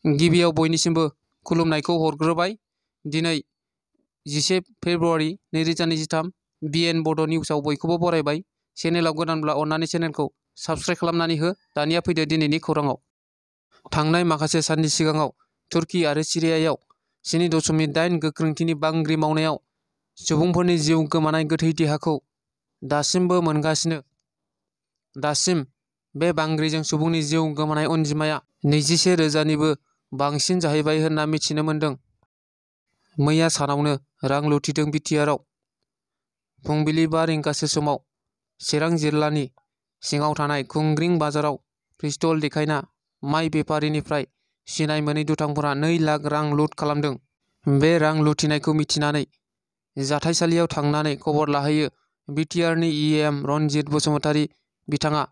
गिबियाव बयनिसिमबो खुलुमनायखौ हरग्रोबाय। दिनै 11 फेब्रुआरि 2023 BN बड' निउसाव बयखौबो बरायबाय। चेनेलाव गोदानब्ला अन्नानै चेनेलखौ साबस्क्राइब खालामनानै हो। दानिया फैदो दिनैनि खौराङाव। थांनाय माखासे साननि सिगाङाव तुर्की आरो सिरियायाव 7.8 गोख्रोंथिनि बांग्रि मावनायाव सुबुंफोरनि जिउ गोमानाय गोथै देहाखौ दासिमबो मोनगासिनो। दासिम बे बांग्रिजों सुबुंनि जिउ गोमानाय अनजिमाया 21,000निबो बांसिन जाहैबाय होनना मिथिनो मोन्दों। मैया सानावनो रां लुथिदों बिटिआरआव फुंबिलि 5 रिंगासो समाव चिरां जिल्लानि सिङाव थानाय खुंग्रिं बाजाराव पिस्तल देखायना माइ बेपारिनिफ्राय सिनाय मोनै दुथांफोरा 2 लाख रां लुट खालामदों। बे रां लुथिनायखौ मिथिनानै जाथायसालियाव थांनानै खबर लाहैयो बिटिआरनि EM रनजित बसुमतारी बिथाङा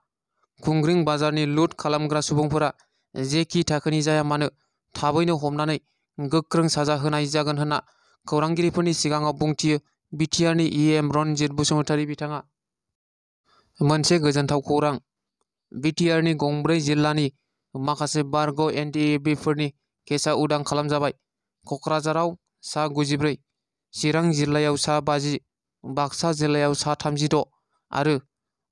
खुंग्रिं बाजारनि लुट खालामग्रा सुबुंफोरा जेखि थाखोनि जाया मानो थाबैनो हमनानै गोख्रों साजा होनाय जागोन होनना खौरांगिरिफोरनि सिगाङाव बुंथियो बिटिआरनि EM रनजित बसुमतारी बिथाङा। मोनसे गोजोनथाव खौरां, बिटिआरनि गंब्रै जिल्लानि माखासे बारग' NDABफोरनि केसआ उदां खालामजाबाय। क'क्राझाराव सा 94, चिरां जिल्लायाव सा 50, बाक्सा जिल्लायाव सा 36 आरो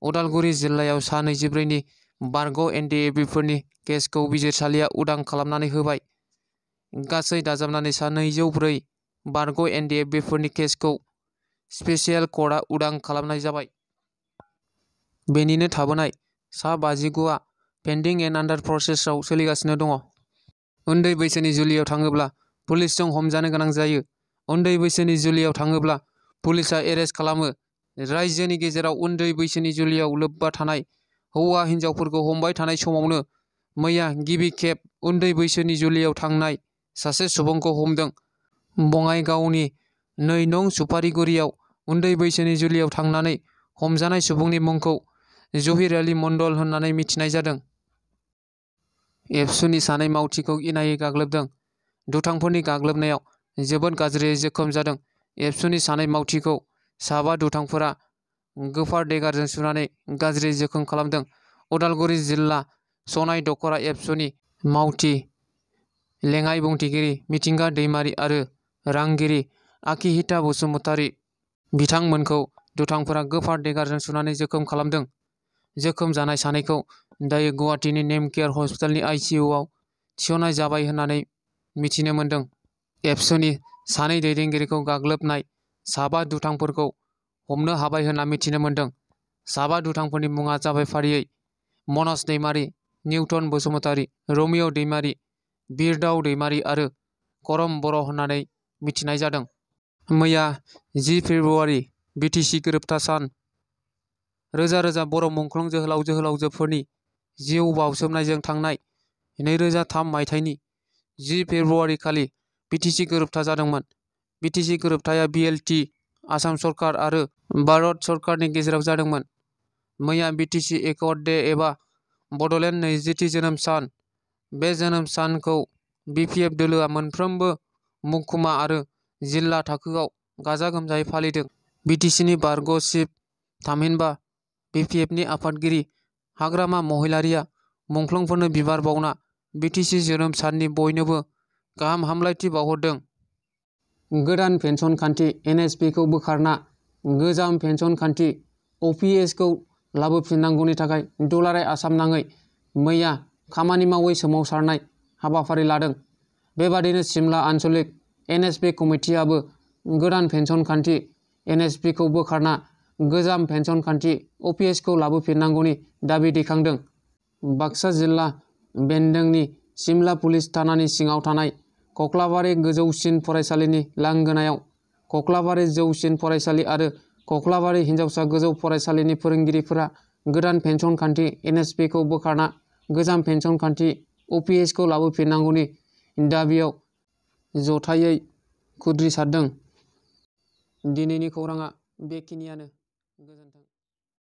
उदालगुरि जिल्लायाव सा 24नि बारग' NDABफोरनि केसखौ बिजिरसालिया उदां खालामनानै होबाय। गासै दाजाबनानै सा 204 बारग' NDABफोरनि केसखौ स्पेसियेल कर्टआ उदां खालामनाय जाबाय। बेनिनो थाबोनाय सा 59आ पेन्डिं एन्ड आन्डार प्रसेसआव सोलिगासिनो दङ। उन्दै बैसोनि जुलियाव थाङोब्ला पुलिसजों हमजानो गोनां जायो। उन्दै बैसोनि जुलियाव थाङोब्ला पुलिसआ एरेस्ट खालामो। रायजोनि गेजेराव उन्दै बैसोनि जुलियाव लोब्बा थानाय हौवा हिन्जावफोरखौ हमबाय थानाय समावनो मैया गिबि खेब उन्दै बैसोनि जुलियाव थांनाय सासे सुबुंखौ हमदों। बङाइगावनि 2 नं सुपारिगुरियाव उन्दै बैसोनि जुलियाव थांनानै हमजानाय सुबुंनि मुंखौ जहिर आली मण्डल होननानै मिथिनाय जादों। एबसुनि सानै मावथिखौ इनायै गाग्लोबदों। दुथांफोरनि गाग्लोबनायाव जोबोद गाज्रियै जोखोम जादों। एबसुनि सानै मावथिखौ सा 5 दुथांफोरा गोफार देगारजों सुनानै गाज्रि जोखोम खालामदों। उदालगुरि जिल्ला सनाय दख'रा एबसुनि मावथि लेङाइ बुंथिगिरि मिथिंगा दैमारी आरो रांगिरि आकिहिता बसुमतारी बिथांमोनखौ दुथांफोरा गोफार देगारजों सुनानै जोखोम खालामदों। जोखोम जानाय सानैखौ दायो गुवाहाटीनि नेमकेयार हस्पिटालनि ICUआव थिसननाय जाबाय होननानै मिथिनो मोन्दों। एबसुनि सानै दैदेनगिरिखौ गाग्लोबनाय सा 5 दुथांफोरखौ हमनो हाबाय होनना मिथिनो मोन्दों। सा 5 दुथांफोरनि मुङा जाबाय फारियै मनज दैमारी, निउटन बसुमतारी, रमिय' दैमारी, बिरदाव दैमारी आरो करम बर' होननानै मिथिनाय जादों। मैया 10 फेब्रुआरि BTC गोरोबथा सान। रोजा रोजा बर' मुंख्लं जोहोलाव जोहोलावजोफोरनि जिउ बाउसोमनायजों थांनाय 2003 मायथाइनि 10 फेब्रुआरि खालि BTC गोरोबथा जादोंमोन। BTC गोरोबथाया BLT, आसाम सरकार आरो भारत सरकारनि गेजेराव जादोंमोन। मैया BTC एकर्ड डे एबा बड'लेण्ड 20थि जोनोम सान। बे जोनोम सानखौ BPF दोलोआ मोनफ्रोमबो महकुमा आरो जिल्ला थाखोआव गाजा गोमजायै फालिदों। BTCनि बारग' चिफ थामहिनबा BPFनि आफादगिरि हाग्रामा महिलारिया मुंख्लंफोरनो बिबार बावना BTC जोनोम साननि बयनोबो गाहाम हामलायथि बावहरदों। गोदान पेन्सन खान्थि NSPखौ बोखारना गोजाम पेन्सन खान्थि OPSखौ लाबोफिननांगौनि थाखाय दुलाराय आसाम नाङै मैया खामानि मावै सोमावसारनाय हाबाफारि लादों। बेबादिनो सिमला आन्सलिक NSP कमिटिआबो गोदान पेन्सन खान्थि NSPखौ बोखारना गोजाम पेन्सन खान्थि OPSखौ लाबोफिननांगौनि दाबि दैखांदों। बाक्सा जिल्ला बेन्दोंनि सिमला पुलिस थानानि सिङाव थानाय कक्लाबारि गोजौसिन फरायसालिनि लांगोनायाव कक्लाबारि जौसिन फरायसालि आरो कक्लाबारि हिनजावसा गोजौ फरायसालिनि फोरोंगिरिफोरा गोदान पेन्सन खान्थि NSPखौ बोखारना गोजाम पेन्सन खान्थि OPSखौ लाबोफिननांगौनि दाबियाव जथायै खुद्रिसारदों। दिनैनि खौराङा बेखिनियानो। गोजोन्थों।